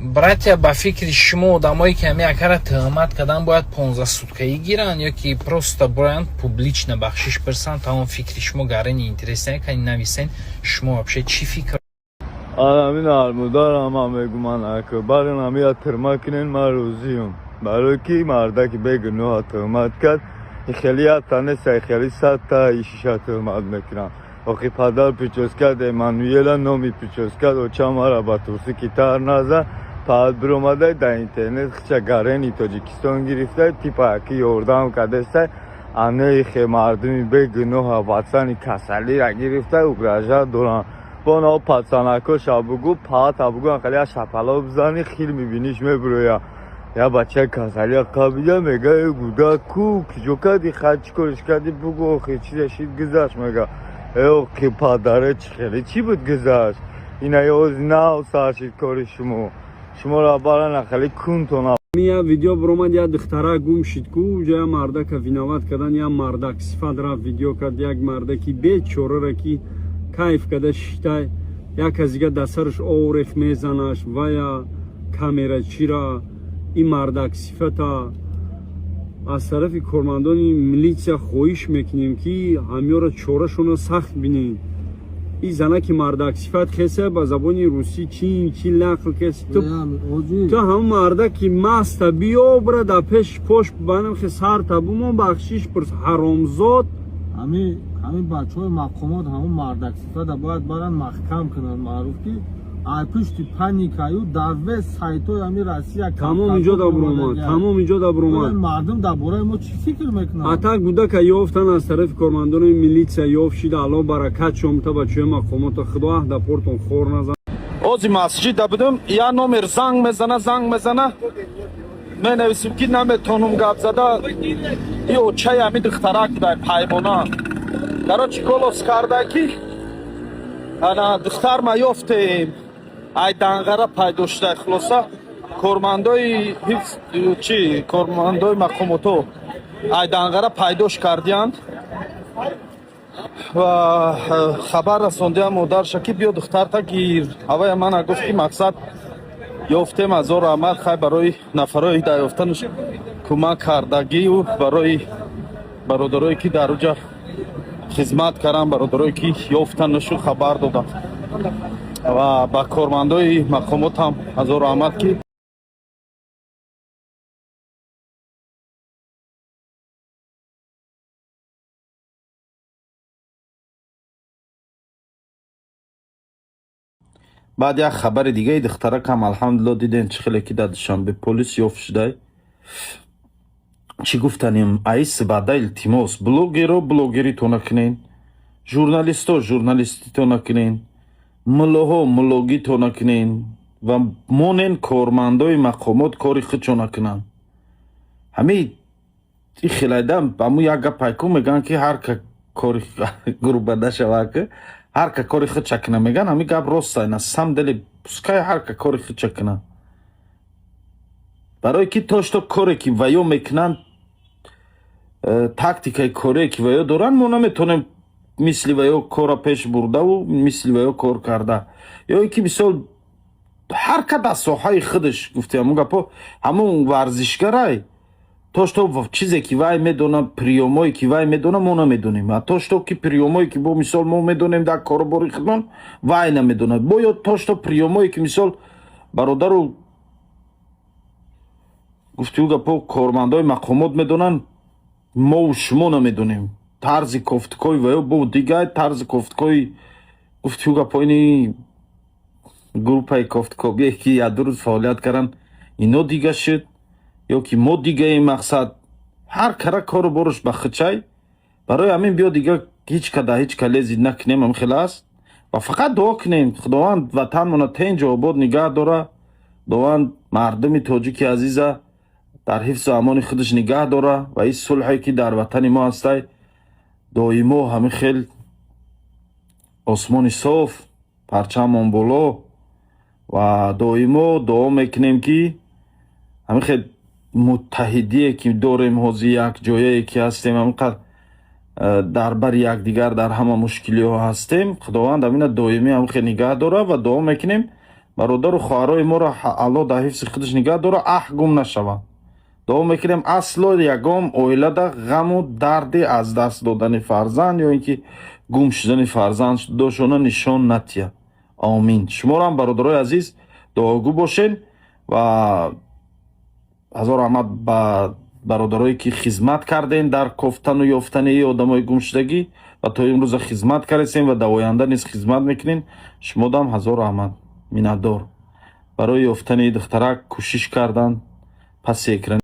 Братья, ба фикри шумо, одамое ки ҳами акара тӯҳмат кардан, бояд 15 суткаӣ гиранд ё ки просто боянд публично бахшиш пирсанд? Тамом, фикри шумо гарани интересно, кани нависен, шумо вообще чӣ фикр Ҳамин армударам ман мегуман, ака, барин ҳамия тирма кунен, ман розиюм, барои ки мардаки бегуноҳа тӯҳмат кард. Хеле якта неста, хеле садта ишиша тӯҳмат мекунам. Охи падар прическа Эммануела, номи прическа оча мара ба турси ки тар наза. Пад биромадай дар интернет, хича гарени Тоҷикистон гирифтай, типа аки ёрдам кардестай. Анехе мардуми бегуноҳа, пацани касалира гирифтай, угрожать доранд. Боно пацанако шабугу паата бугу, хеле шапало бизани, хил мебиниш, мебироя. Я бачаи касали қабида мега: «Э, гуда ку киҷо кади, хай чӣ кориш кади, бугу, охи чизе шид, гузашт». Мега: «Э, охи падаре, чӣ хеле чӣ буд, гузашт, ина ёз нав сар шид кори шумо, шуморо барана хеле кунтона». Я видео биромад, я духтара гум шид ку, уҷа я мардака виноват кардан. Я мардак сифат рафт, видео кард, як мардаки бечорара, ки кайф карда шитай, як кас дига дар сараш орех мезанаш вая камерачира. Ин мардак сифата аз тарафи кормандони милитсия хоҳиш мекунем, ки ҳамёра чорашонро сахт бинед. Ин занаки мардак сифат хеса ба забони русӣ чин чи нақл кеси. Ту ҳамн мардаки маста биё, бира дар пеши пош банамхи сарта бумон, бахшиш пурс, ҳаромзод. Ҳамин бачаҳои мақомот ҳамун мардак сифата бояд баран маҳкам кунанд. Маъруф ки ай пушти паникаю дар вес сайтҳои ҳамин Россия. Тамом инҷо да буромад, тамом инҷо да буромад. Мардум дар бораи мо чӣ фикр мекунанд? Ата гудака ёфтан, аз тарафи кормандони милитсия ёфт шида, Алло баракат шомта. Бачаҳои мақомота, Худо аҳда портон хор назан. Ози масҷида будум, я номер занг мезана, занг мезана, менависим, ки наметонум гап зада. И очаи ҳами духтарак будай, паймона. Короче, голос карда, ки ана духтар ма ёфтем, ай Данғара пайдо шуда. Хулоса, кормандои ҳифз чи кормандои мақомото ай Данғара пайдош кардиянд ва хабар расондиям модарша, ки биё, духтарта гир. Ҳавая мана гуфт, ки мақсад ёфтем, азор раҳмат, хай, барои нафарои дар ёфтанаш кӯмак кардагию барои бародарое, ки дар уҷа хизмат карданд, бародарое, ки ёфтанашу хабар доданд, ва ба кормандои мақомот ҳам ҳазор раҳмат, ки Баъд як хабари дигаи духтаракам, алҳамдулилло, дидем, чӣ хеле ки дар Душанбе полис ёфт шудай. Чӣ гуфтанем? Аис баъда, илтимос, блогеро блогерито накунен, журналисто журналистито накунен, муллоҳо муллогито накунен ва монен кормандои мақомот кори худшо накунанд. Ҳамин и хелайда ҳамун як гап пайку мегӯянд, ки ҳар ка кори грубо нашавад, ки ҳар ка кори худша куна, мегӯянд. Ҳамин гап рост, на самом деле, пускай ҳар ка кори худша куна, барое ки то что коре ки ваё мекунанд, тактикаи корие ки ваё доранд, мо наметавонем мисли ваё кора пеш бурдаву мисли ваё кор карда, ё ин ки мисол ҳар ка дар соҳаи худаш, гуфти ҳамун гапо, ҳамун варзишгарай, то что чизе ки вай медона, приёмое ки вай медона, мо намедонем, а то что ки приёмое ки бо мисол мо медонем дар корубори худмон, вай намедонад, бо ё то что приёмое ки мисол бародару, гуфти ӯ гапо, кормандои мақомот медонанд, мову шумо намедонем. Тарзи кофтукои ваё бо дигар тарзи кофтукои, гуфти ӯ гапо, ини группаи кофтукобие, ки як рӯз фаъолият карданд, ино дига шуд ё ки мо дигаем. Мақсад, ҳар кара кору боруш ба хичай. Барои ҳамин биё, дига ҳеҷ ка дар ҳеҷ ка лезить накунем, ҳам хел аст, ва фақат дуо кунем, Худованд ватанмона тенҷу обод нигаҳ дора, Худованд мардуми тоҷики азиза дар ҳифзу амони худаш нигаҳ дора ва ин сулҳе, ки дар ватани мо ҳастай, доимо ҳамин хел осмони соф, парчамон боло, ва доимо дуо мекунем, ки ҳамин хел муттаҳидие, ки дорем, ҳозир якҷояе, ки ҳастем, ҳамин қадр дар бари якдигар дар ҳама мушкилиҳо ҳастем, Худованд ҳамина доимӣ ҳамин хел нигаҳ дора. Ва дуо мекунем. Бародару хоҳарои моро Аллоҳ дар ҳифзи худаш нигаҳ дора, аҳ, гум нашаванд. Дуо мекунем, асло ягон оилада ғаму дарди аз даст додани фарзанд ё ин ки гум шудани фарзанддошона нишон натиҳад. Омин. Шуморо ҳам, бародарои азиз, дуогӯ бошен ва ҳазор раҳмат ба бародарое, ки хизмат кардем дар кофтану ёфтани одамои гумшудагӣ ва то имрӯза хизмат кардесем ва дар оянда низ хизмат мекунем. Шумодам ҳазор раҳмат, миннатдор. Барои ёфтани духтарак кӯшиш кардан паси экран.